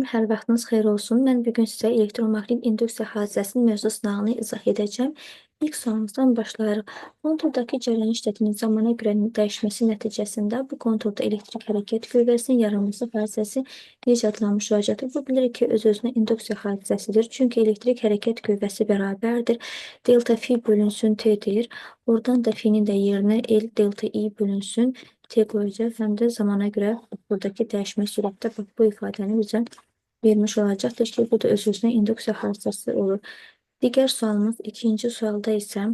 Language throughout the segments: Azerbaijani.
Salam, hər vaxtınız xeyir olsun. Mən bu gün sizə elektromaqnit induksiya hadisəsinin mövzu sınağını izah edəcəm. İlk sualımızdan başlayarıq. Konturdakı cərəyan şiddətinin zamana görə dəyişməsi nəticəsində bu konturda elektrik hərəkət qüvvəsinin yaranması hadisəsi necə adlanmış olacaqdır? Bu bilirik ki, öz-özünə induksiya hadisəsidir. Çünki elektrik hərəkət qüvvəsi bərabərdir. Delta fi bölünsün T-dir. Oradan da fi-nin də yerinə L delta I bölünsün T qoyacaq. Həm də zamana görə buradakı dəyişmə sürətdə bax, bu ifadəni bizə vermiş olacaqdır ki, bu da öz-özünə induksiya hadisəsi olur. Digər sualımız ikinci sualda isə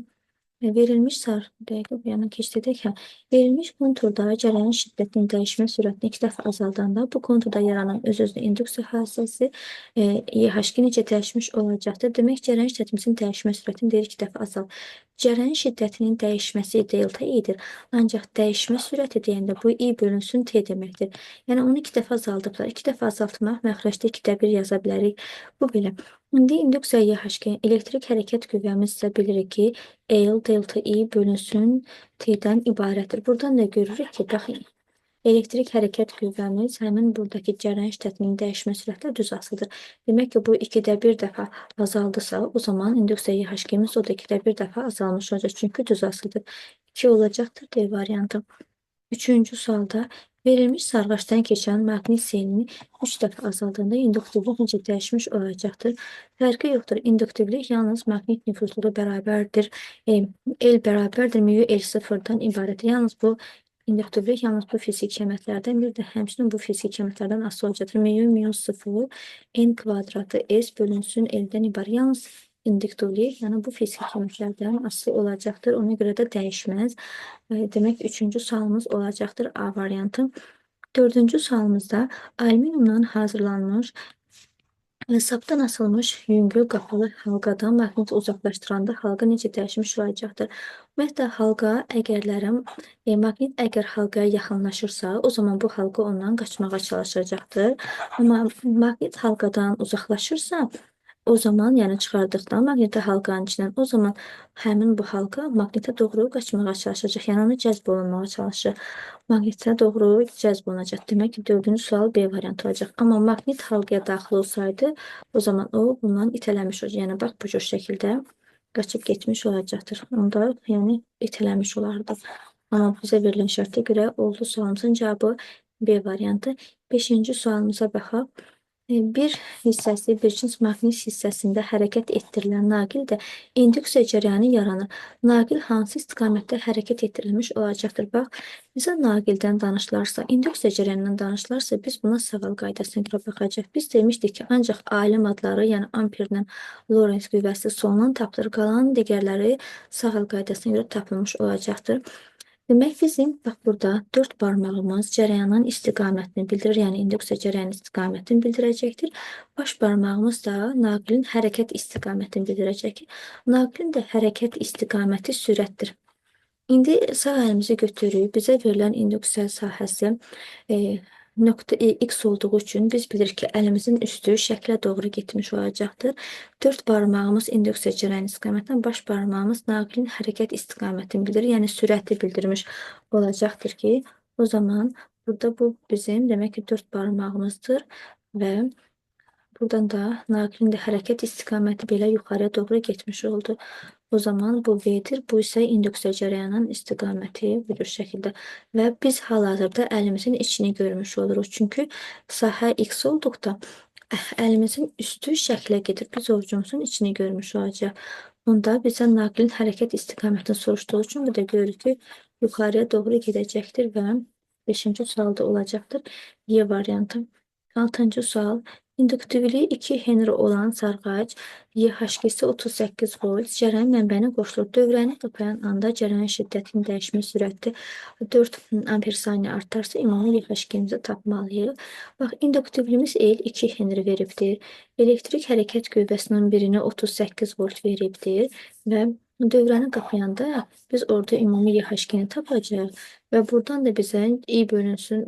verilmiş dəqiqə bu yana keçdik. Hə, verilmiş konturda cərəyan şiddətinin dəyişmə sürətini iki dəfə azaldanda bu konturda yaranan öz-özünə induksiya hadisəsi YHG necə dəyişmiş olacaqdır? Demək, cərəyan şiddətimizin dəyişmə sürətini deyir iki dəfə azal. Cərəyan şiddətinin dəyişməsi delta I-dir. Ancaq dəyişmə sürəti deyəndə bu I bölünsün T deməkdir. Yəni onu iki dəfə azaldıblar. İki dəfə azaltmaq məxrəcdə 2-də 1 yaza bilərik. Bu belə. İndi induksiya YHG elektrik hərəkət qüvvəmiz isə bilirik ki, L delta I bölünsün T-dən ibarətdir. Buradan da görürük ki, bax, elektrik hərəkət qüvvəmiz həmin buradakı cərəyan şiddətinin dəyişmə sürəti düz asılıdır. Demək ki, bu 2-də 1 dəfə azaldısa, o zaman induksiya YHG-miz o da 2-də 1 dəfə azalmış olacaq. Çünki düz asılıdır. 2 olacaqdır D variantı. Üçüncü sualda verilmiş sarğaçdan keçən maqnit seylini 3 dəfə azaldığında induktivlik necə dəyişmiş olacaqdır? Fərqi yoxdur. İnduktivlik yalnız maqnit nüfuzluğu bərabərdir. L bərabərdir mu L sıfırdan ibarətdir. Yalnız bu induktivlik yalnız bu fiziki qiymətlərdən, bir də həmçinin bu fiziki qiymətlərdən asılı olacaqdır. Mu mu 0 n kvadratı S bölünsün L-dən ibarət. Yalnız induktivlik, yəni bu fiziki qiymətlərdən asılı olacaqdır. Ona görə də dəyişməz. Demək, üçüncü sualımız olacaqdır A variantı. Dördüncü sualımızda alüminiumdan hazırlanmış və sapdan asılmış yüngül qapalı halqadan maqnit uzaqlaşdıranda halqa necə dəyişmiş olacaqdır? Ümumiyyətlə, halqa əgərlərim, maqnit əgər halqaya yaxınlaşırsa, o zaman bu halqa ondan qaçmağa çalışacaqdır. Amma maqnit halqadan uzaqlaşırsa, o zaman, yəni çıxardıqdan maqniti halqanın içindən, o zaman həmin bu halqa maqnitə doğru qaçmağa çalışacaq. Yəni onu cəzb olunmağa çalışır. Maqnitə doğru cəzb olunacaq. Demək ki, dördüncü sual B variantı olacaq. Amma maqnit halqaya daxil olsaydı, o zaman o bundan itələmiş olacaq. Yəni bax, bu cür şəkildə qaçıb getmiş olacaqdır. Onda yəni itələmiş olardı. Amma bizə verilən şərtə görə oldu sualımızın cavabı B variantı. Beşinci sualımıza baxaq. Bir hissəsi bir cins maqnit hissəsində hərəkət etdirilən naqildə induksiya cərəyanı yaranır. Naqil hansı istiqamətdə hərəkət etdirilmiş olacaqdır? Bax, bizə naqildən danışılarsa, induksiya cərəyanından danışılarsa, biz buna sağ əl qaydasına görə baxacaq. Biz demişdik ki, ancaq alim adları, yəni Amperlə Lorentz qüvvəsi solundan tapılır, qalan digərləri sağ əl qaydasına görə tapılmış olacaqdır. Demək, bizim bax burada dörd barmağımız cərəyanın istiqamətini bildirir, yəni induksiya cərəyanın istiqamətini bildirəcəkdir. Baş barmağımız da naqilin hərəkət istiqamətini bildirəcək. Naqilin də hərəkət istiqaməti sürətdir. İndi sağ əlimizi götürürük. Bizə verilən induksiya sahəsi nöqtə X olduğu üçün biz bilirik ki, əlimizin üstü şəklə doğru getmiş olacaqdır. Dörd barmağımız induksiya cərəyan istiqamətindən, baş barmağımız naqilin hərəkət istiqamətini bildirir, yəni sürəti bildirmiş olacaqdır ki, o zaman burada bu bizim demək ki, dörd barmağımızdır və buradan da naqilin də hərəkət istiqaməti belə yuxarıya doğru getmiş oldu. O zaman bu V-dir, bu isə induksiya cərəyanının istiqaməti bu cür şəkildə. Və biz hal-hazırda əlimizin içini görmüş oluruq. Çünki sahə X olduqda əlimizin üstü şəklə gedir. Biz ovucumuzun içini görmüş olacaq. Onda bizə naqilin hərəkət istiqamətini soruşduğu üçün bu da görürük ki, yuxarıya doğru gedəcəkdir və 5-ci sualda olacaqdır. Y variantı. 6-cı sual. İnduktivliyi 2 Henry olan sarğac YHG-si 38 volt cərəyan mənbəyinə qoşulur. Dövrəni qapayan anda cərəyan şiddətinin dəyişmə sürəti 4 amper saniyə artarsa, ümumi YHG-mizi tapmalıyıq. Bax, induktivliyimiz L 2 Henry veribdir. Elektrik hərəkət qüvvəsinin birini 38 volt veribdir və dövrəni qapayanda biz orada ümumi YHG-ni tapacağıq və buradan da bizə I bölünsün,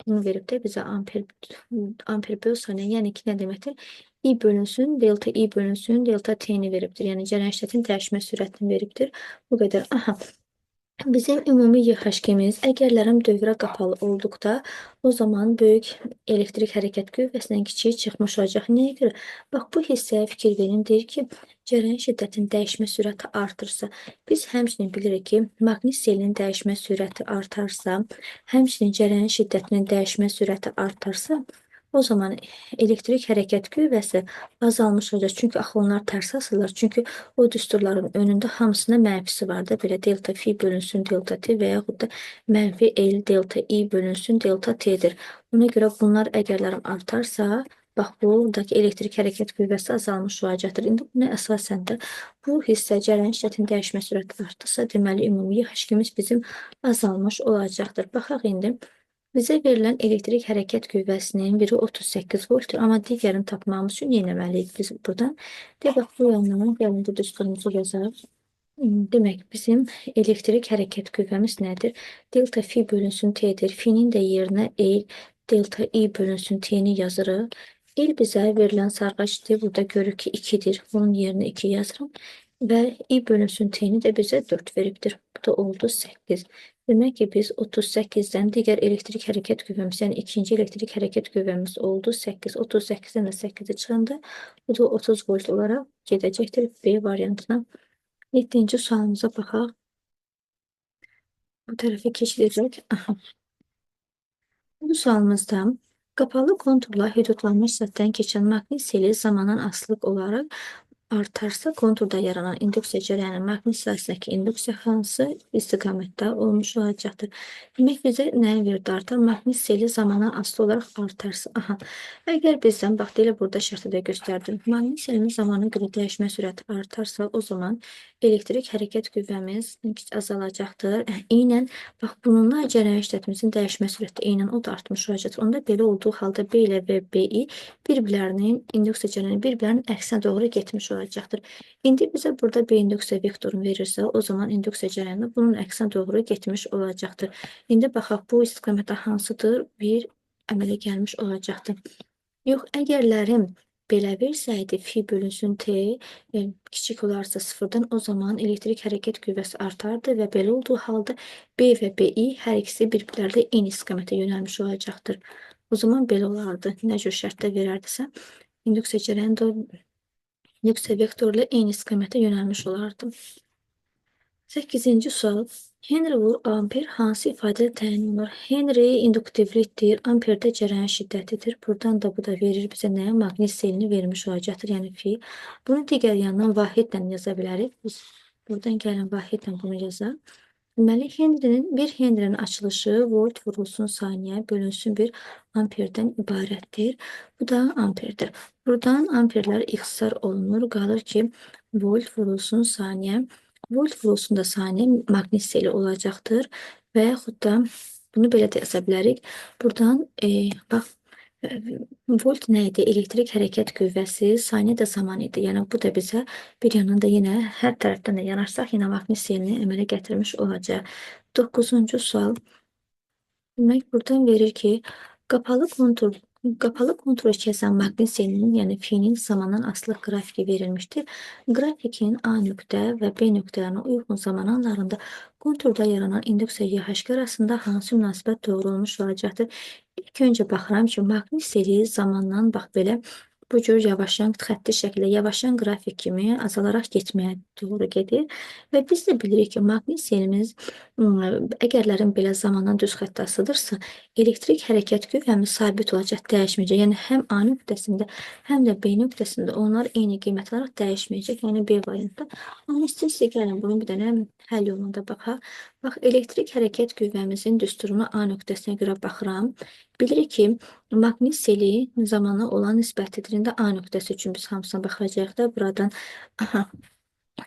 bunu verib də bizə amper, amper böl saniyə, yəni ki, nə deməkdir? I bölünsün, delta I bölünsün, delta T-ni veribdir. Yəni cərəyan şiddətinin dəyişmə sürətini veribdir. Bu qədər. Aha. Bizim ümumi YHQ-miz əgərlərim dövrə qapalı olduqda, o zaman böyük elektrik hərəkət qüvvəsindən kiçik çıxmış olacaq. Nəyə görə? Bax, bu hissəyə fikir verin. Deyir ki, cərəyan şiddətinin dəyişmə sürəti artırsa, biz həmçinin bilirik ki, maqnit selinin dəyişmə sürəti artarsa, həmçinin cərəyan şiddətinin dəyişmə sürəti artarsa, o zaman elektrik hərəkət qüvvəsi azalmış olacaq. Çünki axı onlar tərs asılır. Çünki o düsturların önündə hamısında mənfisi var da. Belə delta fi bölünsün delta T və yaxud da mənfi L delta I bölünsün delta T-dir. Buna görə bunlar əgərlərim artarsa, bax, buradakı elektrik hərəkət qüvvəsi azalmış olacaqdır. İndi buna əsasən də bu hissə cərəyan şiddətinin dəyişmə sürəti artdısa, deməli ümumi YHQ-miz bizim azalmış olacaqdır. Baxaq indi. Bizə verilən elektrik hərəkət qüvvəsinin biri 38 voltdur, amma digərini tapmamız üçün nə etməliyik biz buradan? De, bax, bu yandan gəlin bu düsturumuzu yazaq. Demək, bizim elektrik hərəkət qüvvəmiz nədir? Delta fi bölünsün T-dir. Fi-nin də yerinə L delta I bölünsün T-ni yazırıq. L bizə verilən sarğaçdır. Burada görürük ki, 2-dir. Bunun yerinə 2 yazıram. Və I bölünsün T-ni də bizə 4 veribdir. Bu da oldu 8. Demək ki, biz 38-dən digər elektrik hərəkət qüvvəmiz, yəni ikinci elektrik hərəkət qüvvəmiz oldu 8. 38-dən də 8-i çıxanda bu da 30 volt olaraq gedəcəkdir B variantına. 7-ci sualımıza baxaq. Bu tərəfə keçidəcək. Aha. Bu sualımızda qapalı konturla hüdudlanmış sətdən keçən maqnit seli zamandan asılıq olaraq artarsa, konturda yaranan induksiya cərəyanı maqnit sahəsindəki induksiya hansı istiqamətdə olmuş olacaqdır? Demək, bizə nəyi verdi artar? Maqnit seli zamandan asılı olaraq artarsa. Aha. Əgər bizdən, bax, elə burada şərtdə də göstərdim. Maqnit selinin zamana görə dəyişmə sürəti artarsa, o zaman elektrik hərəkət qüvvəmiz azalacaqdır. Eynən, bax, bununla cərəyan şiddətimizin dəyişmə sürəti eynən o da artmış olacaqdır. Onda belə olduğu halda B ilə və BI bir-birlərinin induksiya cərəyanı bir-birlərinin əksinə doğru getmiş olacaqdır. İndi bizə burada B induksiya vektorunu verirsə, o zaman induksiya cərəyanı bunun əksinə doğru getmiş olacaqdır. İndi baxaq, bu istiqamətdə hansıdır? Bir əmələ gəlmiş olacaqdır. Yox, əgərlərim belə versəydi, fi bölünsün T kiçik olarsa sıfırdan, o zaman elektrik hərəkət qüvvəsi artardı və belə olduğu halda B və BI hər ikisi bir-birlərlə eyni istiqamətə yönəlmiş olacaqdır. O zaman belə olardı. Nə cür şərtdə verərdisə, induksiya cərəyanı da induksiya vektoru ilə eyni istiqamətə yönəlmiş olardı. 8-ci sual. Henry vur amper hansı ifadə ilə təyin olunur? Henry induktivlikdir, amper də cərəyan şiddətidir. Buradan da bu da verir bizə nəyə? Maqnit selini vermiş olacaqdır, yəni fi. Bunu digər yandan vahidlə yaza bilərik. Biz buradan gəlin vahidlə bunu yazaq. Deməli, bir Henry'nin açılışı volt vurulsun saniyə bölünsün bir amperdən ibarətdir. Bu da amperdir. Buradan amperlər ixtisar olunur. Qalır ki, volt vurulsun saniyə. Volt vurulsun da saniyə maqnit seli olacaqdır. Və yaxud da bunu belə də yaza bilərik. Buradan bax, volt nə idi? Elektrik hərəkət qüvvəsi, saniyə də zaman idi. Yəni bu da bizə bir yanında yenə hər tərəfdən də yanaşsaq, yenə maqnit selini əmələ gətirmiş olacaq. 9-cu sual. Demək, buradan verir ki, qapalı konturu kəsən maqnit selinin, yəni fi-nin zamandan asılı qrafiki verilmişdir. Qrafikin A nöqtə və B nöqtələrinə uyğun zaman anlarında konturda yaranan induksiya YHQ arasında hansı münasibət doğru olmuş olacaqdır? İlk öncə baxıram ki, maqnit seli zamandan bax belə bu cür yavaşyan xətti şəkildə yavaşyan qrafik kimi azalaraq getməyə doğru gedir. Və biz də bilirik ki, maqnit selimiz əgərlərin belə zamandan düz xətti asılıdırsa, elektrik hərəkət qüvvəmiz sabit olacaq, dəyişməyəcək. Yəni həm A nöqtəsində, həm də B nöqtəsində onlar eyni qiymət olaraq dəyişməyəcək. Yəni B variantda. Amma istəyirsə gəlin bunun bir dənə həll yoluna da baxaq. Bax, elektrik hərəkət qüvvəmizin düsturuna A nöqtəsinə görə baxıram. Bilirik ki, maqnit seli zamana olan nisbətidir. İndi A nöqtəsi üçün biz hamısına baxacağıq da buradan. Aha.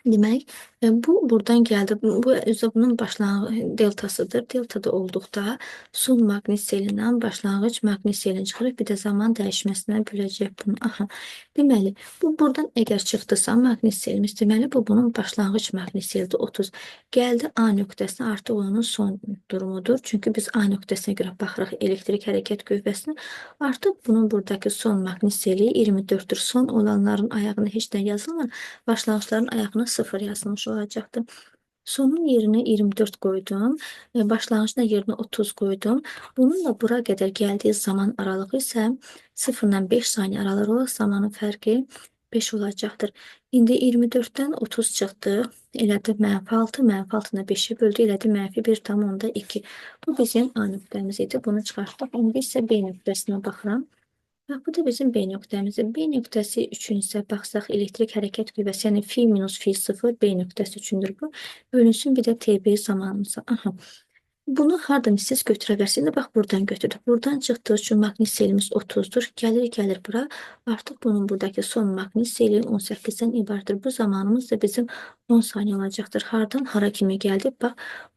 Demək, bu buradan gəldi. Bu üzə bunun başlanğıc deltasıdır. Deltada olduqda son maqnit selindən başlanğıc maqnit selini çıxarıb bir də zaman dəyişməsinə böləcək bunu. Aha. Deməli, bu buradan əgər çıxdısa maqnit selimiz, deməli bu bunun başlanğıc maqnit selidir 30. Gəldi A nöqtəsinə, artıq onun son durumudur. Çünki biz A nöqtəsinə görə baxırıq elektrik hərəkət qüvvəsinə. Artıq bunun buradakı son maqnit seli 24-dür. Son olanların ayağına heç nə yazılmır. Başlanğıcların ayağına 0 yazılmış olacaqdır. Sonun yerinə 24 qoydum. Başlanğıcda yerinə 30 qoydum. Bununla bura qədər gəldiyi zaman aralığı isə 0-dan 5 saniyə aralığı olaraq zamanın fərqi 5 olacaqdır. İndi 24-dən 30 çıxdı. Elədi mənfi 6, mənfi 6-nı 5-ə böldü. Elədi mənfi 1,2. Bu bizim A nöqtəmiz idi. Bunu çıxartdıq. İndi isə B nöqtəsinə baxıram. Bax, bu da bizim B nöqtəmizdir. B nöqtəsi üçün isə baxsaq elektrik hərəkət qüvvəsi, yəni fi minus fi 0 B nöqtəsi üçündür bu. Bölünsün bir də TB zamanımıza. Aha. Bunu hardan istəyirsiniz götürə bilərsiniz. İndi bax buradan götürdük. Buradan çıxdığı üçün maqnit selimiz 30-dur. Gəlir, gəlir bura. Artıq bunun buradakı son maqnit seli 18-dən ibarətdir. Bu zamanımız da bizim 10 saniyə olacaqdır. Hardan hara kimi gəldi? Bax,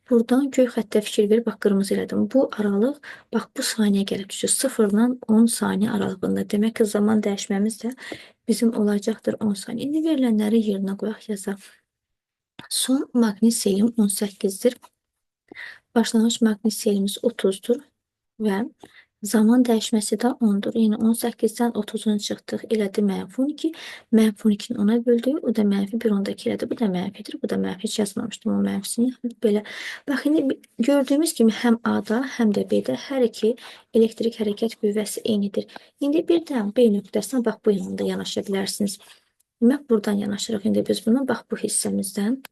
buradan göy xəttə fikir ver. Bax, qırmızı elədim. Bu aralıq, bax, bu saniyə gəlib düşür. 0-dan 10 saniyə aralığında. Demək ki, zaman dəyişməmiz də bizim olacaqdır 10 saniyə. İndi verilənləri yerinə qoyaq, yazaq. Son maqnit selim 18-dir. Başlanğıc maqnit selimiz 30-dur və zaman dəyişməsi də 10-dur. Yəni 18-dən 30-un çıxdıq, elədi mənfi 12. Mənfi 12-ni 10-a böldük, o da mənfi 1,2 elədi. Bu da mənfidir, bu da mənfi. Heç yazmamışdım o mənfisini. Belə. Bax, indi gördüyümüz kimi həm A-da, həm də B-də hər iki elektrik hərəkət qüvvəsi eynidir. İndi bir də B nöqtəsinə bax bu yanında yanaşa bilərsiniz. Demək, buradan yanaşırıq indi biz buna. Bax bu hissəmizdən.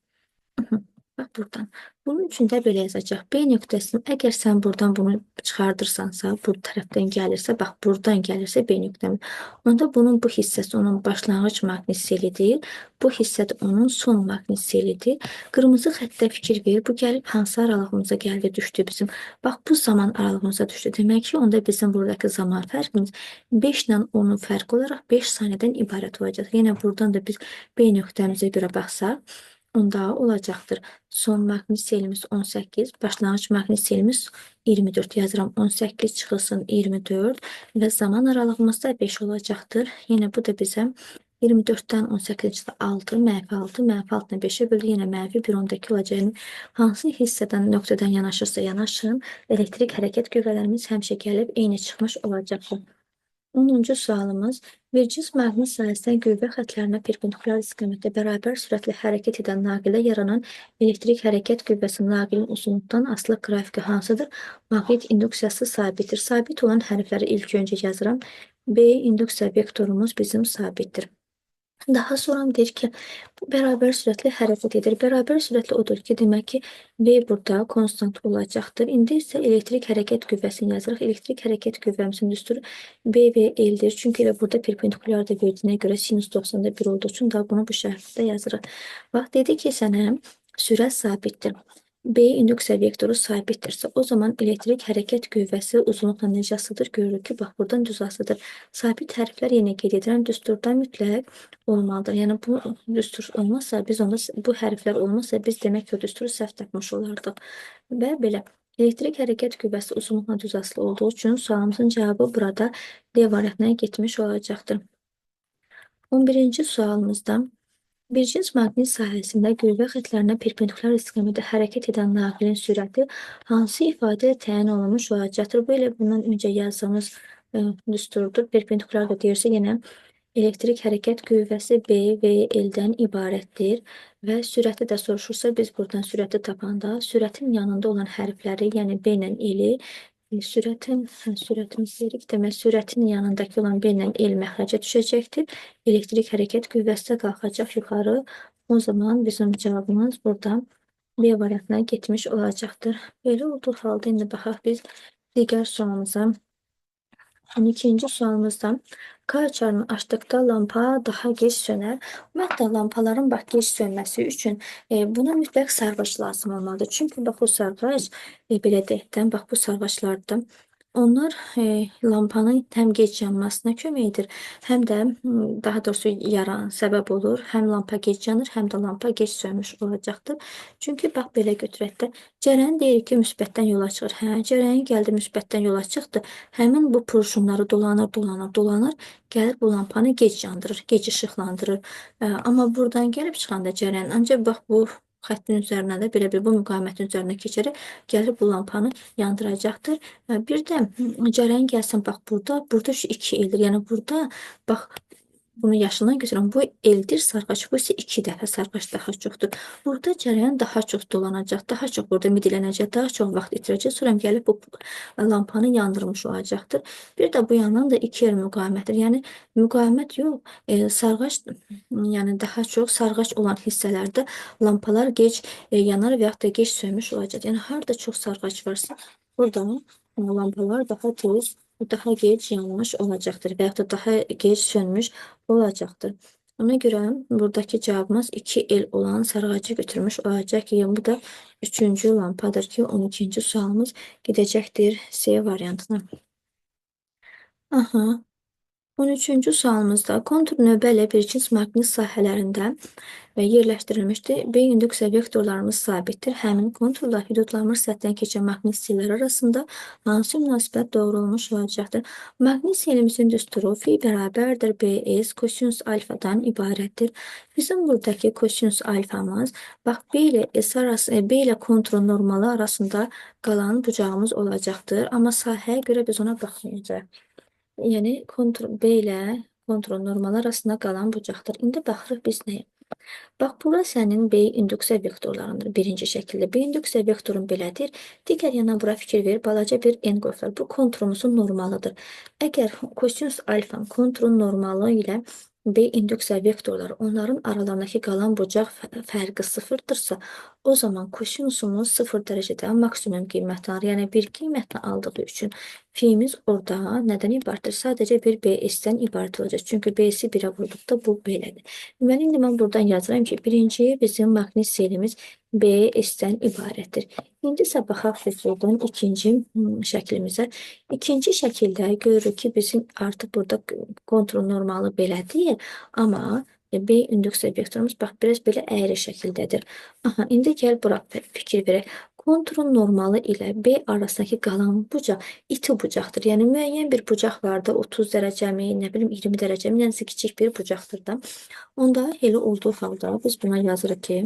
Bax buradan. Bunun üçün də belə yazacaq. B nöqtəsini əgər sən buradan bunu çıxardırsansa, bu tərəfdən gəlirsə, bax buradan gəlirsə B nöqtəmi, onda bunun bu hissəsi onun başlanğıc maqnit selidir. Bu hissə də onun son maqnit selidir. Qırmızı xəttə fikir ver. Bu gəlib hansı aralığımıza gəldi, düşdü bizim. Bax bu zaman aralığımıza düşdü. Demək ki, onda bizim buradakı zaman fərqimiz 5 ilə 10-un fərqi olaraq 5 saniyədən ibarət olacaq. Yenə buradan da biz B nöqtəmizə görə baxsaq, onda olacaqdır. Son maqnit selimiz 18, başlanğıc maqnit selimiz 24 yazıram. 18 çıxılsın 24 və zaman aralığımız da 5 olacaqdır. Yenə bu da bizə 24-dən 18-ci 6, mənfi 6, mənfi 6-nı 5-ə bölü, yenə mənfi 1,2 olacaq. Yəni, hansı hissədən, nöqtədən yanaşırsa yanaşın, elektrik hərəkət qüvvələrimiz həmişə gəlib eyni çıxmış olacaqdır. 10-cu sualımız, bir cins maqnit sayəsində qüvvə xətlərinə perpendikulyar istiqamətdə bərabər sürətlə hərəkət edən naqilə yaranan elektrik hərəkət qüvvəsi naqilin uzunluqdan asılı qrafiki hansıdır? Maqnit induksiyası sabitdir. Sabit olan hərfləri ilk öncə yazıram. B induksiya vektorumuz bizim sabitdir. Daha sonra deyir ki, bu bərabər sürətlə hərəkət edir. Bərabər sürətlə odur ki, demək ki, V burada konstant olacaqdır. İndi isə elektrik hərəkət qüvvəsini yazırıq. Elektrik hərəkət qüvvəmizin düsturu B və L-dir. Çünki elə burada perpendikulyar da verdiyinə görə sinus 90-da 1 olduğu üçün daha bunu bu şərtdə yazırıq. Bax, dedi ki, sənə sürət sabitdir. B induksiya vektoru sabitdirsə, o zaman elektrik hərəkət qüvvəsi uzunluqla necə asılıdır? Görürük ki, bax, buradan düz asılıdır. Sabit hərflər yenə qeyd edirəm, düsturda mütləq olmalıdır. Yəni, bu düstur olmazsa, biz onda bu hərflər olmazsa, biz demək ki, o düsturu səhv tapmış olardıq. Və belə, elektrik hərəkət qüvvəsi uzunluqla düz asılı olduğu üçün sualımızın cavabı burada D variantına getmiş olacaqdır. 11-ci sualımızda bir cins maqnit sahəsində qüvvə xətlərinə perpendikulyar istiqamətdə hərəkət edən naqilin sürəti hansı ifadə ilə təyin olunmuş olacaqdır? Bu elə bundan öncə yazdığımız düsturdur. Perpendikulyar da deyirsə, yenə elektrik hərəkət qüvvəsi B və L-dən ibarətdir və sürəti də soruşursa, biz buradan sürəti tapanda sürətin yanında olan hərfləri, yəni B ilə L-i sürətimiz deyirik. Demək, sürətin yanındakı olan B ilə L məxrəcə düşəcəkdir. Elektrik hərəkət qüvvəsi də qalxacaq yuxarı. O zaman bizim cavabımız burada B variantına getmiş olacaqdır. Belə olduğu halda indi baxaq biz digər sualımıza. 12-ci sualımızda K açarını açdıqda lampa daha gec sönər. Ümumiyyətlə, lampaların bax gec sönməsi üçün buna mütləq sarğac lazım olmalıdır. Çünki bax o sarğac, belə deyək də, bax bu sarğaçlardır. Onlar lampanın həm gec yanmasına kömək edir, həm də daha doğrusu yaran səbəb olur. Həm lampa gec yanır, həm də lampa gec sönmüş olacaqdır. Çünki bax belə götürək də, cərəyan deyir ki, müsbətdən yola çıxır. Hə, cərəyan gəldi müsbətdən yola çıxdı. Həmin bu purşunları dolanır, dolanır, dolanır, gəlir bu lampanı gec yandırır, gec işıqlandırır. Amma buradan gəlib çıxanda cərəyan ancaq bax bu xəttin üzərinə də belə bir bu müqavimətin üzərinə keçərək gəlib bu lampanı yandıracaqdır. Bir də cərəyan gəlsin bax burada, burada şu 2 eldir. Yəni burada bax Bunu yaşıldan götürürəm. Bu L-dir sarğac. Bu isə 2 dəfə sarğac daha çoxdur. Burada cərəyan daha çox dolanacaq, daha çox burada midilənəcək, daha çox vaxt itirəcək. Sonra gəlib bu lampanı yandırmış olacaqdır. Bir də bu yandan da 2 R müqavimətdir. Yəni müqavimət yox, sarğac, yəni daha çox sarğac olan hissələrdə lampalar gec yanar və yaxud da gec sönmüş olacaq. Yəni harda çox sarğac varsa, burada lampalar daha tez, daha gec yanmış olacaqdır və yaxud da daha gec sönmüş olacaqdır. Ona görə buradakı cavabımız 2L olan sarğacı götürmüş olacaq ki, yəni bu da 3-cü lampadır ki, 12-ci sualımız gedəcəkdir C variantına. Aha. 13-cü sualımızda kontur növbə ilə bir cins maqnit sahələrində yerləşdirilmişdir. B induksiya vektorlarımız sabitdir. Həmin konturla hüdudlanmış səthdən keçən maqnit selləri arasında hansı münasibət doğru olmuş olacaqdır? Maqnit selimizin düsturu fi bərabərdir BS kosinus alfadan ibarətdir. Bizim buradakı kosinus alfamız, bax B ilə S arası, B ilə konturun normalı arasında qalan bucağımız olacaqdır. Amma sahəyə görə biz ona baxmayacağıq. Yəni kontur B ilə konturun normalı arasında qalan bucaqdır. İndi baxırıq biz nəyə? Bax, bura sənin B induksiya vektorlarındır. Birinci şəkildə B induksiya vektorun belədir. Digər yana bura fikir ver, balaca bir N qoyublar. Bu konturumuzun normalıdır. Əgər kosinus alfanın konturun normalı ilə B induksiya vektorları, onların aralarındakı qalan bucaq fərqi sıfırdırsa, o zaman kosinusumuz 0 dərəcədə maksimum qiymət alır. Yəni bir qiymətini aldığı üçün fi'miz orada nədən ibarətdir? Sadəcə bir BS-dən ibarət olacaq. Çünki BS-i 1-ə vurduqda bu belədir. Deməli, indi mən buradan yazıram ki, birinci bizim maqnit selimiz BS-dən ibarətdir. İndi isə baxaq biz buradan ikinci şəklimizə. İkinci şəkildə görürük ki, bizim artıq burada kontrol normalı belə deyil, amma B induksiya vektorumuz bax biraz belə əyri şəkildədir. Aha, indi gəl bura fikir verək. Konturun normalı ilə B arasındakı qalan bucaq iti bucaqdır. Yəni müəyyən bir bucaq var da 30 dərəcəmi, nə bilim 20 dərəcəmi, yəni kiçik bir bucaqdır da. Onda elə olduğu halda biz buna yazırıq ki,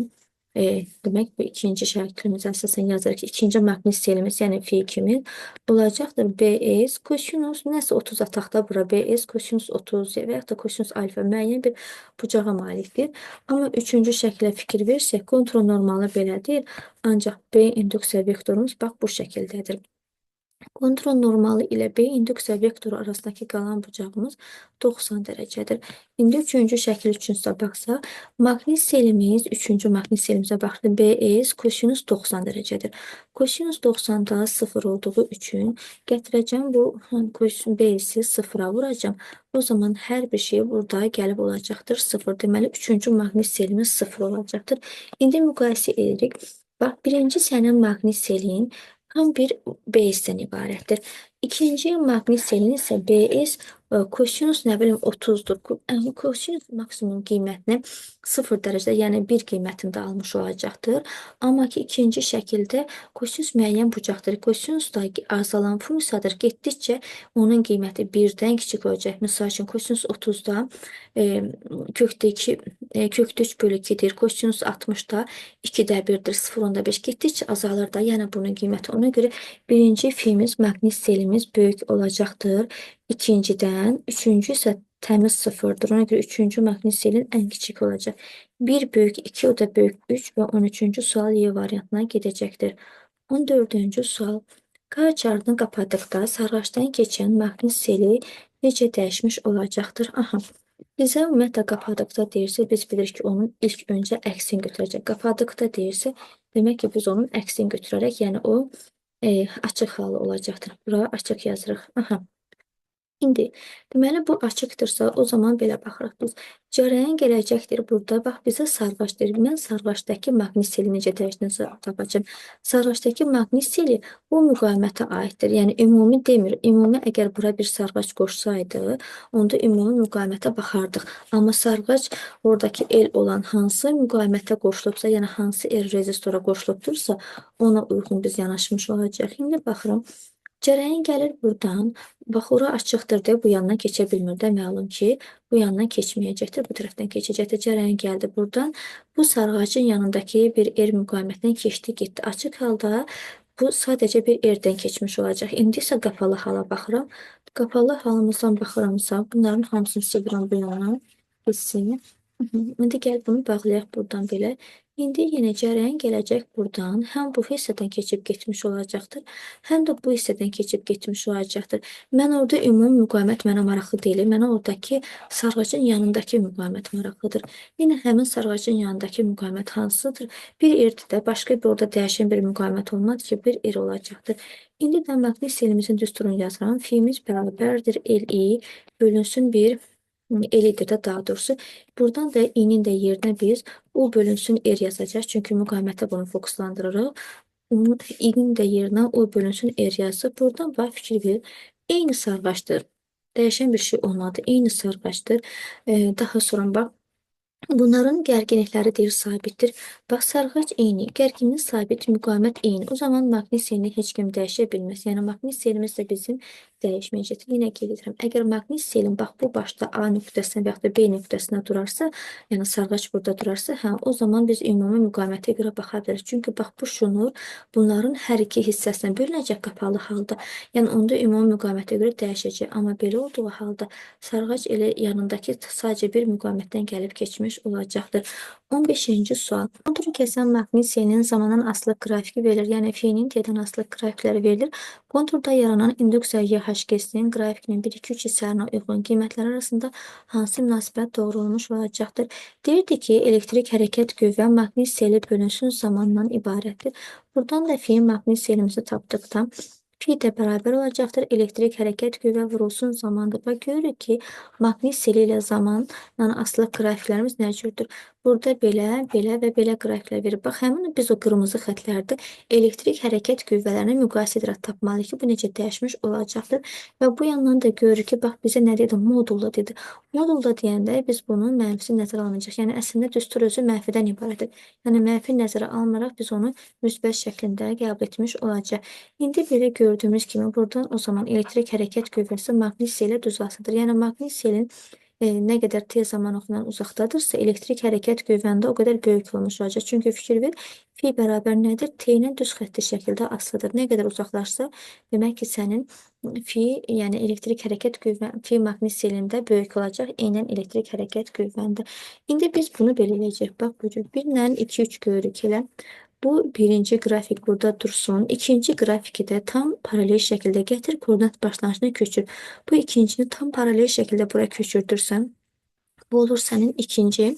demək bu ikinci şəklimizə əsasən yazırıq ki, ikinci maqnit selimiz, yəni fi2-miz olacaqdır BS kosinus nəsə 30 ataqda bura BS kosinus 30 və yaxud da kosinus alfa müəyyən bir bucağa malikdir. Amma üçüncü şəklə fikir versək, kontrol normalı belə deyil, ancaq B induksiya vektorumuz bax bu şəkildədir. Kontrol normalı ilə B induksiya vektoru arasındakı qalan bucağımız 90 dərəcədir. İndi üçüncü şəkil üçünsə baxsaq, maqnit selimiz, üçüncü maqnit selimizə baxdı, BS kosinus 90 dərəcədir. Kosinus 90-da 0 olduğu üçün gətirəcəm bu kosinus BS-i 0-a vuracağam. O zaman hər bir şey burada gəlib olacaqdır 0. Deməli, üçüncü maqnit selimiz 0 olacaqdır. İndi müqayisə edirik. Bax, birinci sənin maqnit selin tam bir BS-dən ibarətdir. İkinci maqnit selin isə BS kosinus nə bilim 30-dur. Kosinus maksimum qiymətini 0 dərəcədə, yəni 1 qiymətində almış olacaqdır. Amma ki, ikinci şəkildə kosinus müəyyən bucaqdır. Kosinus da azalan funksiyadır. Getdikcə onun qiyməti 1-dən kiçik olacaq. Misal üçün, kosinus 30-da kökdə 2, kökdə 3 bölü 2-dir. Kosinus 60-da 2-də 1-dir, 0,5. Getdikcə azalır da, yəni bunun qiyməti. Ona görə birinci fi'miz, maqnit selimiz böyük olacaqdır. İkincidən, üçüncü isə təmiz sıfırdır. Ona görə üçüncü maqnit selin ən kiçik olacaq. 1 böyük 2, o da böyük 3 və 13-cü sual Y variantına gedəcəkdir. 14-cü sual. K açarını qapadıqda sarğaçdan keçən maqnit seli necə dəyişmiş olacaqdır? Aha. Bizə ümumiyyətlə qapadıqda deyirsə, biz bilirik ki, onun ilk öncə əksini götürəcək. Qapadıqda deyirsə, demək ki, biz onun əksini götürərək, yəni o açıq halı olacaqdır. Bura açıq yazırıq. Aha. İndi, deməli, bu açıqdırsa, o zaman belə baxırıq biz. Cərəyan gələcəkdir burada. Bax, bizə sarğac deyir. Mən sarğacdakı maqnit seli necə dəyişdiyini tapacağam. Sarğacdakı maqnit seli bu müqavimətə aiddir. Yəni, ümumi demir. Ümumi əgər bura bir sarğac qoşsaydı, onda ümumi müqavimətə baxardıq. Amma sarğac oradakı L olan hansı müqavimətə qoşulubsa, yəni hansı R rezistora qoşulubdursa, ona uyğun biz yanaşmış olacaq. İndi baxıram. Cərəyan gəlir buradan. Bax, ora açıqdır deyə bu yandan keçə bilmir də, məlum ki, bu yandan keçməyəcəkdir, bu tərəfdən keçəcəkdir. Cərəyan gəldi buradan. Bu sarğacın yanındakı bir R müqavimətindən keçdi, getdi. Açıq halda bu sadəcə bir R-dən keçmiş olacaq. İndi isə qapalı hala baxıram. Qapalı halımızdan baxıramsa, bunların hamısını silirəm bu yana. hissini. İndi gəl bunu bağlayaq buradan belə. İndi yenə cərəyan gələcək buradan. Həm bu hissədən keçib getmiş olacaqdır, həm də bu hissədən keçib getmiş olacaqdır. Mən orada ümumi müqavimət mənə maraqlı deyil. Mənə oradakı sarğacın yanındakı müqavimət maraqlıdır. Yenə həmin sarğacın yanındakı müqavimət hansıdır? Bir R-dir də, başqa bir orada dəyişən bir müqavimət olmadı ki, bir R olacaqdır. İndi də maqnit selimizin düsturunu yazıram. Fimiz bərabərdir LI bölünsün bir L-dir də daha doğrusu. Buradan da i-nin də yerinə biz U bölünsün R yazacağıq. Çünki müqavimətə bunu fokuslandırırıq. İ-nin də yerinə U bölünsün R yazıb. Buradan bax fikir verir. Eyni sarğaçdır. Dəyişən bir şey olmadı. Eyni sarğaçdır. Daha sonra bax. Bunların gərginlikləri deyir sabitdir. Bax, sarğac eyni, gərginlik sabit, müqavimət eyni. O zaman maqnit selini heç kim dəyişə bilməz. Yəni, maqnit selimiz də bizim dəyişməyəcəkdir. Yenə qeyd edirəm. Əgər maqnit selin bax bu başda A nöqtəsinə və yaxud da B nöqtəsinə durarsa, yəni sarğac burada durarsa, hə, o zaman biz ümumi müqavimətə görə baxa bilərik. Çünki bax bu şunur, bunların hər iki hissəsinə bölünəcək qapalı halda. Yəni onda ümumi müqavimətə görə dəyişəcək. Amma belə olduğu halda sarğac elə yanındakı sadəcə bir müqavimətdən gəlib keçmiş olacaqdır. 15-ci sual. Konturu kəsən maqnit selinin zamandan asılı qrafiki verilir. Yəni F-nin T-dən asılı qrafikləri verilir. Konturda yaranan induksiya YHG-sinin qrafikinin 1, 2, 3 hissələrinə uyğun qiymətləri arasında hansı münasibət doğru olmuş olacaqdır? Deyirdi ki, elektrik hərəkət qüvvə maqnit seli bölünsün zamandan ibarətdir. Buradan da F maqnit selimizi tapdıqda Fi də bərabər olacaqdır. Elektrik hərəkət qüvvə vurulsun zamandır. Bax, görürük ki, maqnit seli ilə zamanla asılı qrafiklərimiz nə cürdür? Burada belə, belə və belə qrafiklər verir. Bax, həmin biz o qırmızı xətlərdə elektrik hərəkət qüvvələrini müqayisə edərək tapmalıyıq ki, bu necə dəyişmiş olacaqdır. Və bu yandan da görürük ki, bax, bizə nə dedi? Modulda dedi. Modulda deyəndə biz bunun mənfisi nəzərə almayacaq. Yəni, əslində düstur özü mənfidən ibarətdir. Yəni, mənfi nəzərə almaraq biz onu müsbət şəklində qəbul etmiş olacaq. İndi belə gördüyümüz kimi buradan o zaman elektrik hərəkət qüvvəsi maqnit selə düz asılıdır. Yəni, maqnit selin nə qədər tez zaman oxundan uzaqdadırsa, elektrik hərəkət qüvvəndə o qədər böyük olmuş olacaq. Çünki fikir ver, fi bərabər nədir? T ilə düz xətti şəkildə asılıdır. Nə qədər uzaqlaşsa, demək ki, sənin fi, yəni elektrik hərəkət qüvvə, fi maqnit selində böyük olacaq, eynən elektrik hərəkət qüvvəndə. İndi biz bunu belə eləyəcəyik. Bax, bu cür 1 ilə 2, 3 görürük elə. Bu birinci qrafik burada dursun. İkinci qrafiki də tam paralel şəkildə gətir, koordinat başlanğıcına köçür. Bu ikincini tam paralel şəkildə bura köçürdürsən, bu olur sənin ikinci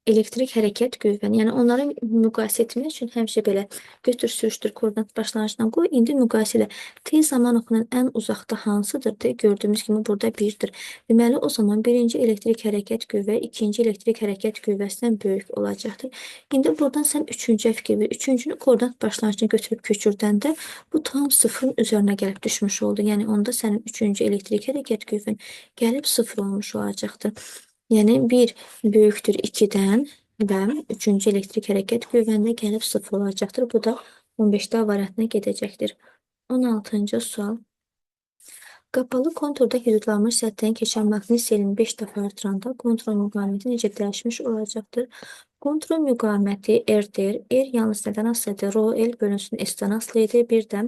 elektrik hərəkət qüvvəni. Yəni onları müqayisə etmək üçün həmişə belə götür, sürüşdür, koordinat başlanğıcına qoy. İndi müqayisə elə. T zaman oxunan ən uzaqda hansıdır? Gördüyümüz kimi burada 1-dir. Deməli, o zaman birinci elektrik hərəkət qüvvə ikinci elektrik hərəkət qüvvəsindən böyük olacaqdır. İndi buradan sən üçüncüyə fikir ver. Üçüncünü koordinat başlanğıcına götürüb köçürdəndə bu tam sıfırın üzərinə gəlib düşmüş oldu. Yəni onda sənin üçüncü elektrik hərəkət qüvvən gəlib sıfır olmuş olacaqdır. Yəni 1 böyükdür 2-dən və üçüncü elektrik hərəkət qüvvəndə gəlib 0 olacaqdır. Bu da 15-də variantına gedəcəkdir. 16-cı sual. Qapalı konturda hüdudlanmış səthdən keçən maqnit selini 5 dəfə artıranda konturun müqaviməti necə dəyişmiş olacaqdır? Konturun müqaviməti R-dir. R yalnız nədən asılıdır? Rho L bölünsün S-dən asılı idi. Bir də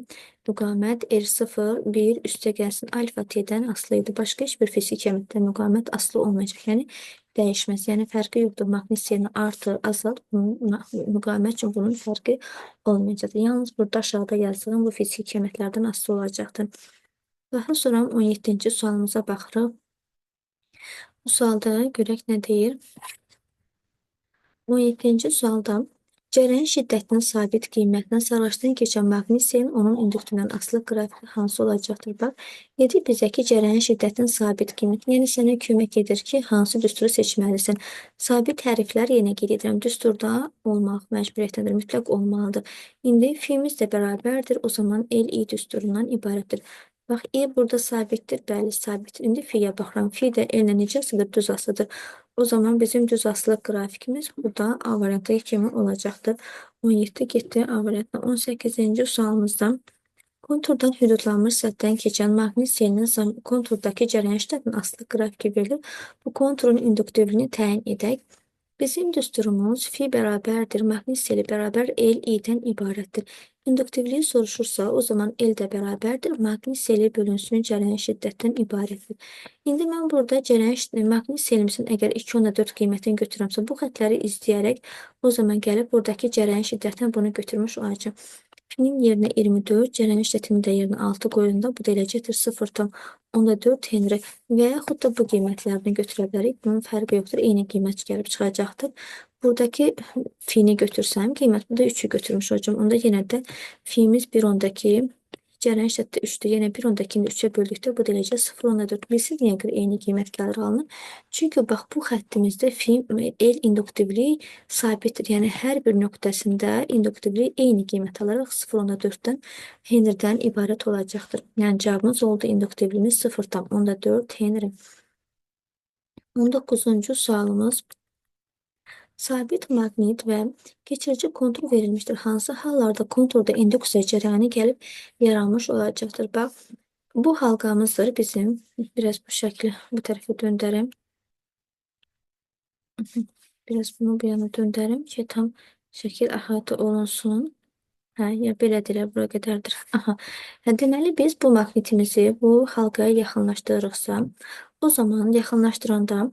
müqavimət R0, 1 üstə gəlsin alfa T-dən asılı idi. Başqa heç bir fiziki kəmiyyətdə müqavimət asılı olmayacaq. Yəni dəyişməz. Yəni fərqi yoxdur. Maqnit selini artır, azalt. Bunun, müqavimət üçün bunun fərqi olmayacaqdır. Yalnız burada aşağıda yazdığım bu fiziki kəmiyyətlərdən asılı olacaqdır. Daha sonra 17-ci sualımıza baxırıq. Bu sualda görək nə deyir? 17-ci sualda cərəyan şiddətinin sabit qiymətinə sarğaçdan keçən maqnit selin onun induktorindən asılı qrafiki hansı olacaqdır? Bax, dedi bizə ki, cərəyan şiddətinin sabit qiyməti, yəni sənə kömək edir ki, hansı düsturu seçməlisən. Sabit hərflər yenə qeyd edirəm, düsturda olmaq məcburiyyətindədir, mütləq olmalıdır. İndi fimiz də bərabərdir, o zaman LI düsturundan ibarətdir. Bax, E burada sabitdir, bəli, sabitdir. İndi fi-yə baxıram. Fi də L ilə necə asılıdır? Düz asılıdır. O zaman bizim düz asılı qrafikimiz burada A variantı kimi olacaqdır. 17 getdi A variantına. 18-ci sualımızda konturdan hüdudlanmış səthdən keçən maqnit selinin konturdakı cərəyan şiddətinin asılı qrafiki verilir. Bu konturun induktivliyini təyin edək. Bizim düsturumuz fi bərabərdir, maqnit seli bərabər L-I-dən ibarətdir. İnduktivliyi soruşursa, o zaman L də bərabərdir. Maqnit seli bölünsün cərəyan şiddətdən ibarətdir. İndi mən burada cərəyan maqnit selimizin əgər 2,4 qiymətini götürürəmsə, bu xətləri izləyərək o zaman gəlib buradakı cərəyan şiddətinə bunu götürmüş olacağam. Pinin yerinə 24, cərəyan şiddətinin də yerinə 6 qoyduğunda bu da eləcəkdir 0,4 Henry və yaxud da bu qiymətlərini götürə bilərik. Bunun fərqi yoxdur. Eyni qiymət gəlib çıxacaqdır. Buradakı fini götürsəm, qiymət burada 3-ü götürmüş olacağam. Onda yenə də fimiz 1,2, cərəyan şiddəti 3-dür. Yenə 1,2-ni 3-ə böldükdə bu da eləcək 0,4. Bilirsiniz niyə görə eyni qiymət gəlir alınır? Çünki bax bu xəttimizdə fi, L induktivlik sabitdir. Yəni hər bir nöqtəsində induktivlik eyni qiymət alaraq 0,4-dən Henrydən ibarət olacaqdır. Yəni cavabımız oldu induktivliyimiz 0,4 Henry. 19-cu sualımız. Sabit maqnit və keçirici kontur verilmişdir. Hansı hallarda konturda induksiya cərəyanı gəlib yaranmış olacaqdır? Bax, bu halqamızdır bizim. Biraz bu şəkli bu tərəfə döndərim. Biraz bunu bu yana döndərim ki, tam şəkil əhatə olunsun. Hə, ya belə deyilər, bura qədərdir. Aha. Hə, deməli, biz bu maqnitimizi bu halqaya yaxınlaşdırırıqsa, o zaman yaxınlaşdıranda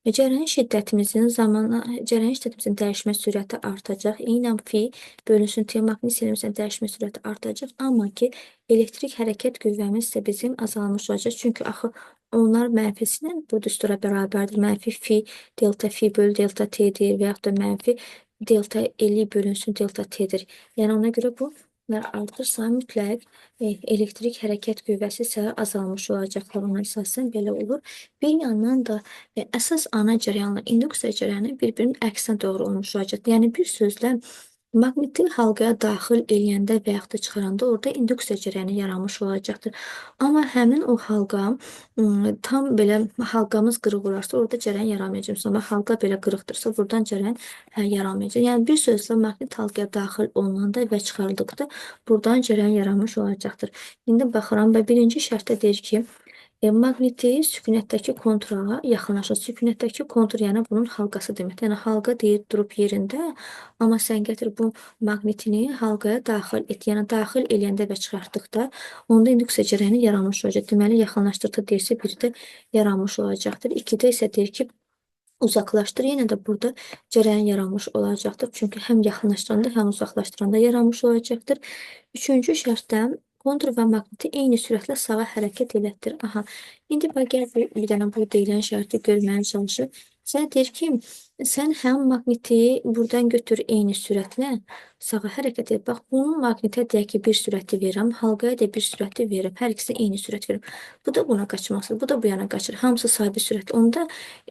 cərəyan şiddətimizin zamanı, cərəyan şiddətimizin dəyişmə sürəti artacaq. Eynən fi bölünsün T maqnit selimizin dəyişmə sürəti artacaq. Amma ki, elektrik hərəkət qüvvəmiz isə bizim azalmış olacaq. Çünki axı onlar mənfisi ilə bu düstura bərabərdir. Mənfi fi delta fi bölü delta T-dir və yaxud da mənfi delta L bölünsün delta T-dir. Yəni ona görə bu artırsa mütləq elektrik hərəkət qüvvəsi isə azalmış olacaqlar. Ona əsasən belə olur. Bir yandan da əsas ana cərəyanla induksiya cərəyanı bir-birinin əksinə doğru olmuş olacaq. Yəni bir sözlə maqniti halqaya daxil eləyəndə və yaxud da çıxaranda orada induksiya cərəyanı yaranmış olacaqdır. Amma həmin o halqa tam belə halqamız qırıq olarsa orada cərəyan yaranmayacaq. Məsələn, halqa belə qırıqdırsa buradan cərəyan yaranmayacaq. Yəni bir sözlə maqnit halqaya daxil olunanda və çıxarıldıqda buradan cərəyan yaranmış olacaqdır. İndi baxıram və birinci şərtdə deyir ki, maqniti sükunətdəki kontura yaxınlaşır. Sükunətdəki kontur, yəni bunun halqası deməkdir. Yəni halqa deyir durub yerində, amma sən gətir bu maqnitini halqaya daxil et. Yəni daxil eləyəndə və çıxartdıqda onda induksiya cərəyanı yaranmış olacaq. Deməli yaxınlaşdırdıqda deyirsə biri də yaranmış olacaqdır. İkidə isə deyir ki, uzaqlaşdır. Yenə də burada cərəyan yaranmış olacaqdır. Çünki həm yaxınlaşdıranda, həm uzaqlaşdıranda yaranmış olacaqdır. Üçüncü şərtdə kontur və maqniti eyni sürətlə sağa hərəkət elətdir. Aha, indi bax, gəl bir dənə bu deyilən şərti görməyə çalışır. Sən deyir ki, sən həm maqniti buradan götür eyni sürətlə sağa hərəkət et. Bax, bunun maqnitə deyək ki, bir sürəti verirəm, halqaya da bir sürəti verirəm. Hər ikisinə eyni sürət verirəm. Bu da buna qaçmaq istəyir, bu da bu yana qaçır. Hamısı sabit sürətli. Onda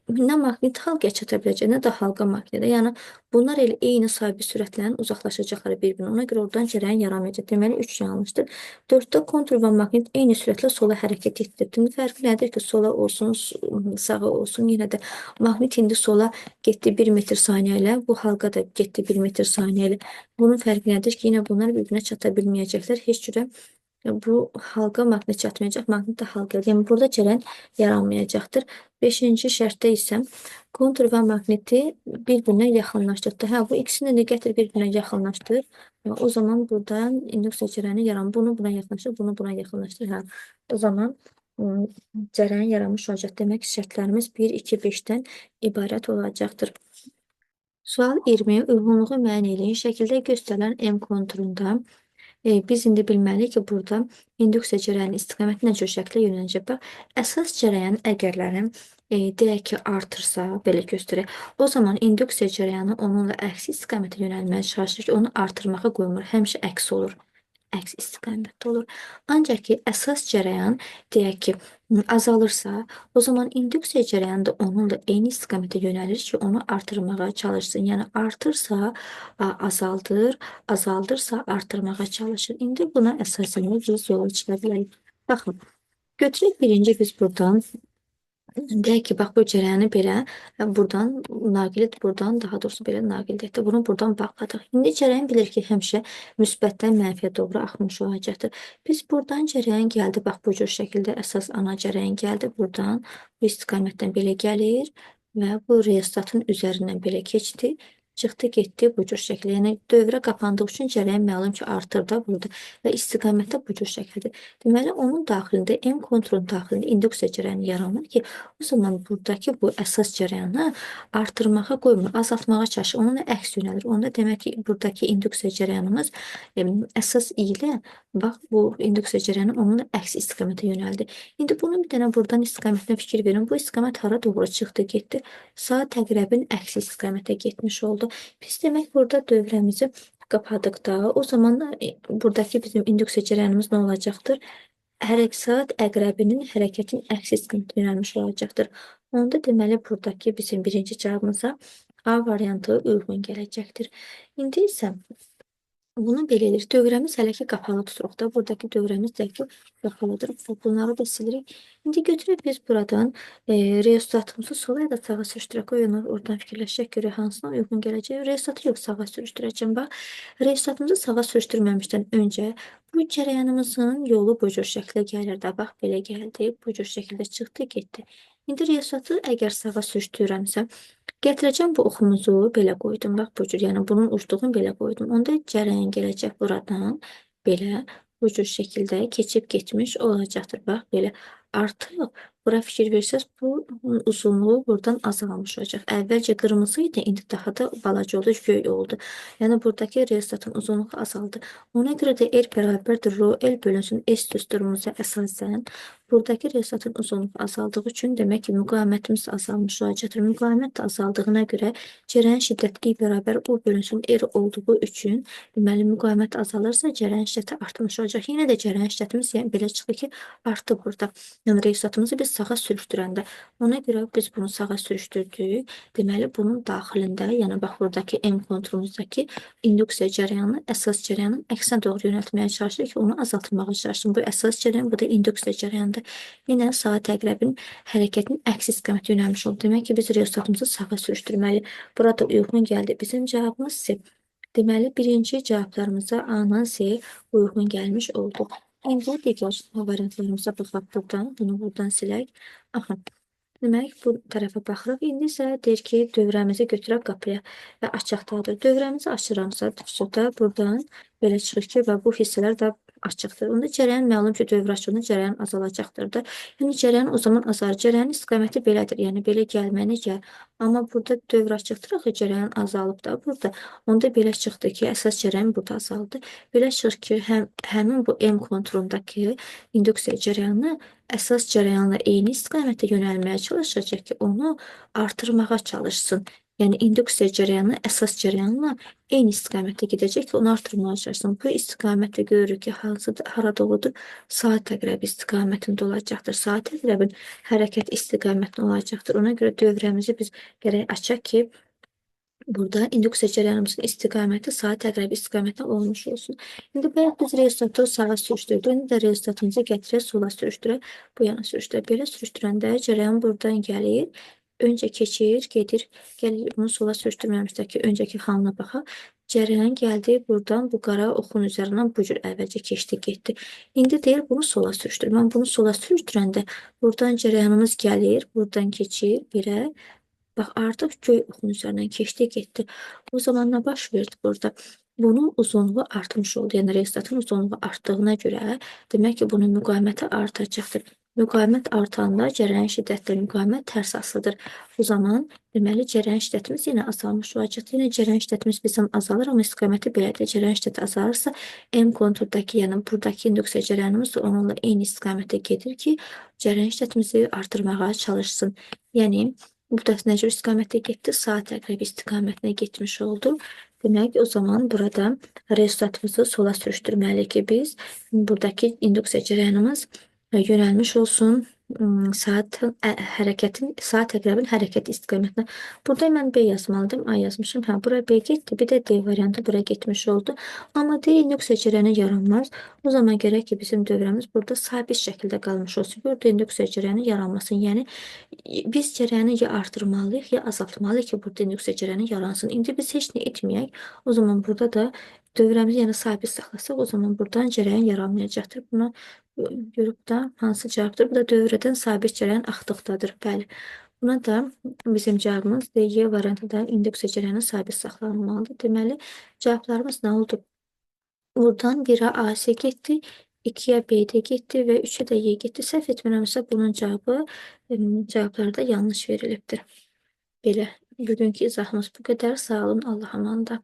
nə maqnit halqaya çata biləcək, nə də halqa maqnitə. Yəni, bunlar elə eyni sabit sürətlə uzaqlaşacaqlar bir-birinə. Ona görə oradan cərəyan yaranmayacaq. Deməli, 3 yanlışdır. 4-də kontur və maqnit eyni sürətlə sola hərəkət etdirir. Deməli, fərqi nədir ki, sola olsun, sağa olsun, yenə də maqnit indi sola getdi 1 metr saniyə ilə, bu halqa da getdi 1 metr saniyə ilə. Bunun fərqi nədir ki, yenə bunlar bir-birinə çata bilməyəcəklər. Heç cürə bu halqa maqnit çatmayacaq, maqnit də halqa. Yəni, burada cərəyan yaranmayacaqdır. 5-ci şərtdə isə kontur və maqniti bir-birinə yaxınlaşdırdı. Hə, bu ikisini də gətir bir-birinə yaxınlaşdır. O zaman buradan induksiya cərəyanı yaranır. Bunu buna yaxınlaşdır, bunu buna yaxınlaşdır. Hə, o zaman cərəyan yaranmış olacaq. Demək ki, şərtlərimiz 1, 2, 5-dən ibarət olacaqdır. Sual 20. Uyğunluğu müəyyən eləyin. Şəkildə göstərilən M konturunda biz indi bilməliyik ki, burada induksiya cərəyanı istiqaməti nə cür şəkildə yönələcək. Bax, əsas cərəyan əgərlərin deyək ki, artırsa, belə göstərək, o zaman induksiya cərəyanı onunla əksi istiqamətə yönəlməyə çalışır ki, onu artırmağa qoymur. Həmişə əksi olur. Əks istiqamətdə olur. Ancaq ki, əsas cərəyan deyək ki, azalırsa, o zaman induksiya cərəyanı da onunla eyni istiqamətə yönəlir ki, onu artırmağa çalışsın. Yəni, artırsa azaldır, azaldırsa artırmağa çalışır. İndi buna əsasən biz yola çıxa bilərik. Baxın, götürək birinci biz buradan. Deyək ki, bax bu cərəyanı belə buradan naqil et, buradan daha doğrusu belə naqil etdi. Bunu buradan bağladıq. İndi cərəyan bilir ki, həmişə müsbətdən mənfiyə doğru axmış olacaqdır. Biz buradan cərəyan gəldi. Bax bu cür şəkildə əsas ana cərəyan gəldi. Buradan bu istiqamətdən belə gəlir və bu reostatın üzərindən belə keçdi. Çıxdı, getdi bu cür şəkildə. Yəni dövrə qapandığı üçün cərəyan məlum ki, artır da burada və istiqamətdə bu cür şəkildə. Deməli, onun daxilində, M konturun daxilində induksiya cərəyanı yaranır ki, o zaman buradakı bu əsas cərəyanı artırmağa qoymur, azaltmağa çalışır. Onunla əks yönəlir. Onda demək ki, buradakı induksiya cərəyanımız əsas ilə bax, bu induksiya cərəyanı onunla əks istiqamətə yönəldi. İndi bunun bir dənə buradan istiqamətinə fikir verin. Bu istiqamət hara doğru çıxdı, getdi? Saat əqrəbin əks istiqamətə getmiş oldu. Biz demək burada dövrəmizi qapadıqda, o zaman buradakı bizim induksiya cərəyanımız nə olacaqdır? Saat əqrəbinin hərəkətin əks istiqamətə yönəlmiş olacaqdır. Onda deməli buradakı bizim birinci cavabımıza A variantı uyğun gələcəkdir. İndi isə bunu belə edirik. Dövrəmiz hələ ki qapalı tuturuq da. Buradakı dövrəmiz də ki qapalıdır. Bunları da silirik. İndi götürək biz buradan reostatımızı sola ya da sağa sürüşdürək. Qoy onu oradan fikirləşək görək hansına uyğun gələcək. Reostatı yox, sağa sürüşdürəcəm. Bax, reostatımızı sağa sürüşdürməmişdən öncə bu cərəyanımızın yolu bu cür şəkildə gəlir də. Bax, belə gəldi. Bu cür şəkildə çıxdı, getdi. İndi reostatı əgər sağa sürüşdürürəmsə, gətirəcəm bu oxumuzu belə qoydum. Bax, bu cür. Yəni, bunun ucluğunu belə qoydum. Onda cərəyan gələcək buradan belə bu cür şəkildə keçib getmiş olacaqdır. Bax, belə. Artıq bura fikir versəz, bu uzunluğu buradan azalmış olacaq. Əvvəlcə qırmızı idi, indi daha da balaca oldu, göy oldu. Yəni, buradakı reostatın uzunluğu azaldı. Ona görə də R bərabərdir rho L bölünsün S düsturumuza əsasən buradakı reostatın uzunluğu azaldığı üçün demək ki, müqavimətimiz azalmış olacaqdır. Müqavimət də azaldığına görə cərəyan şiddəti I bərabər U bölünsün R olduğu üçün deməli, müqavimət azalırsa cərəyan şiddəti artmış olacaq. Yenə də cərəyan şiddətimiz yəni, belə çıxır ki, artdı burada. Yəni, reostatımızı biz sağa sürüşdürəndə, ona görə biz bunu sağa sürüşdürdük. Deməli, bunun daxilində, yəni bax, buradakı M konturumuzdakı induksiya cərəyanı əsas cərəyanın əksinə doğru yönəltməyə çalışır ki, onu azaltmağa çalışsın. Bu əsas cərəyan, bu da induksiya cərəyanıdır. Yenə saat əqrəbin hərəkətinin əks istiqamətə yönəlmiş oldu. Demək ki, biz reostatımızı sağa sürüşdürməliyik. Burada uyğun gəldi. Bizim cavabımız C. Deməli, birinci cavablarımıza A-la C uyğun gəlmiş oldu. İndi digər variantlarımıza baxaq buradan. Bunu buradan silək. Aha. Demək, bu tərəfə baxırıq. İndi isə deyir ki, dövrəmizi götürək qapıya və açıqdadır. Dövrəmizi açıramsa, da buradan belə çıxır ki, və bu hissələr də açıqdır. Onda cərəyan məlum ki, dövrə açılanda cərəyan azalacaqdır da. Yəni, cərəyan o zaman azalır. Cərəyanın istiqaməti belədir. Yəni, belə gəlməni gəl. Amma burada dövrə açıqdır, axı cərəyan azalıb da burada. Onda belə çıxdı ki, əsas cərəyan burada azaldı. Belə çıxır ki, həmin bu M konturundakı induksiya cərəyanı əsas cərəyanla eyni istiqamətə yönəlməyə çalışacaq ki, onu artırmağa çalışsın. Yəni, induksiya cərəyanı əsas cərəyanla eyni istiqamətdə gedəcək ki, onu artırmağa çalışsın. Bu istiqamətdə görürük ki, hara doğrudur? Saat əqrəbi istiqamətində olacaqdır. Saat əqrəbin hərəkət istiqamətində olacaqdır. Ona görə dövrəmizi biz gərək açaq ki, burada induksiya cərəyanımızın istiqaməti saat əqrəbi istiqamətində olmuş olsun. İndi bayaq biz reostatı sağa sürüşdürdük. İndi də reostatımızı gətirək, sola sürüşdürək, bu yana sürüşdürək. Belə sürüşdürəndə cərəyan buradan gəlir. Öncə keçir, gedir, gəlir, bunu sola sürüşdürməmişdə ki, öncəki halına baxaq. Cərəyan gəldi buradan bu qara oxun üzərindən bu cür əvvəlcə keçdi, getdi. İndi deyir, bunu sola sürüşdür. Mən bunu sola sürüşdürəndə buradan cərəyanımız gəlir, buradan keçir, belə. Bax, artıq göy oxun üzərindən keçdi, getdi. O zaman nə baş verdi burada? Bunun uzunluğu artmış oldu. Yəni, reostatın uzunluğu artdığına görə, demək ki, bunun müqaviməti artacaqdır. Müqavimət artanda cərəyan şiddətlə müqavimət tərs asılıdır. O zaman, deməli, cərəyan şiddətimiz yenə azalmış olacaqdır. Yenə cərəyan şiddətimiz bizim azalır, amma istiqaməti belədir. Cərəyan şiddəti azalırsa, M konturdakı, yəni buradakı induksiya cərəyanımız da onunla eyni istiqamətə gedir ki, cərəyan şiddətimizi artırmağa çalışsın. Yəni, bu dəfə nə cür istiqamətə getdi? Saat əqrəbi istiqamətinə getmiş oldu. Demək, o zaman burada reostatımızı sola sürüşdürməliyik ki, biz buradakı induksiya cərəyanımız yönəlmiş olsun saat hərəkətin, saat əqrəbin hərəkət istiqamətinə. Burada mən B yazmalıydım, A yazmışım. Hə, bura B getdi, bir də D variantı bura getmiş oldu. Amma D induksiya cərəyanı yaranmaz. O zaman gərək ki, bizim dövrəmiz burada sabit şəkildə qalmış olsun. Burada induksiya cərəyanı yaranmasın. Yəni, biz cərəyanı ya artırmalıyıq, ya azaltmalıyıq ki, burada induksiya cərəyanı yaransın. İndi biz heç nə etməyək. O zaman burada da dövrəmizi yəni sabit saxlasaq, o zaman buradan cərəyan yaranmayacaqdır. Buna görüb də hansı cavabdır? Bu da dövrədən sabit cərəyan axdıqdadır. Bəli. Buna da bizim cavabımız D, Y variantı da induksiya cərəyanı sabit saxlanılmalıdır. Deməli, cavablarımız nə oldu? Buradan 1-ə AC getdi, 2-yə BD getdi və 3-ə də Y getdi. Səhv etmirəmsə bunun cavabı cavablarda yanlış verilibdir. Belə, bugünkü izahımız bu qədər. Sağ olun, Allah amanda.